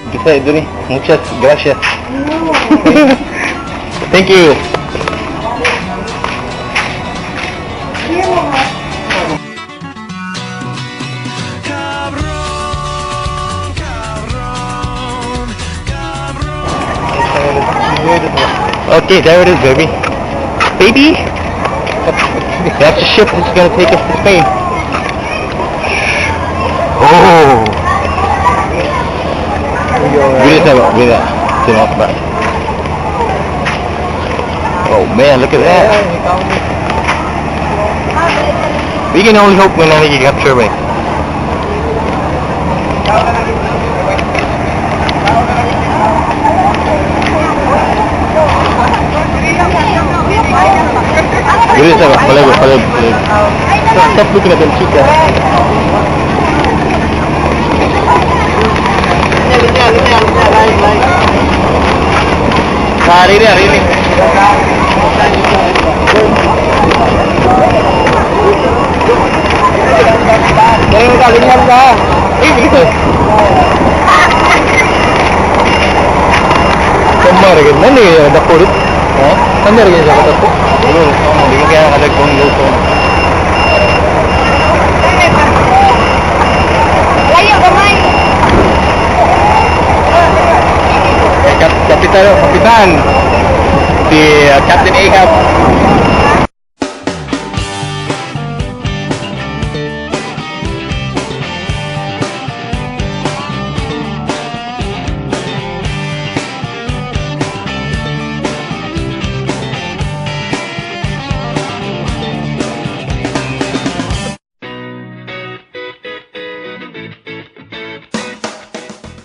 Kasi duni, muchas gracias. Thank you. Okay, there it is, baby. Baby? That's the ship that's gonna take us to Spain. Oh! Mira, mira, mira. Oh man, look at that. We can only hope when I capture me. Bilis na ba? Palag, palag, palag. Stop looking at them, chica. Ah, really, really. Galing ka, ganyan ka. Eh, dito. Kamara, ganyan eh. Dakulit. Ha? Kamara, ganyan siya katako. Hindi ko kaya nakadagpong luto. Layo gamay. Eh, Kapitan, kapitan. Si Captain Ahab.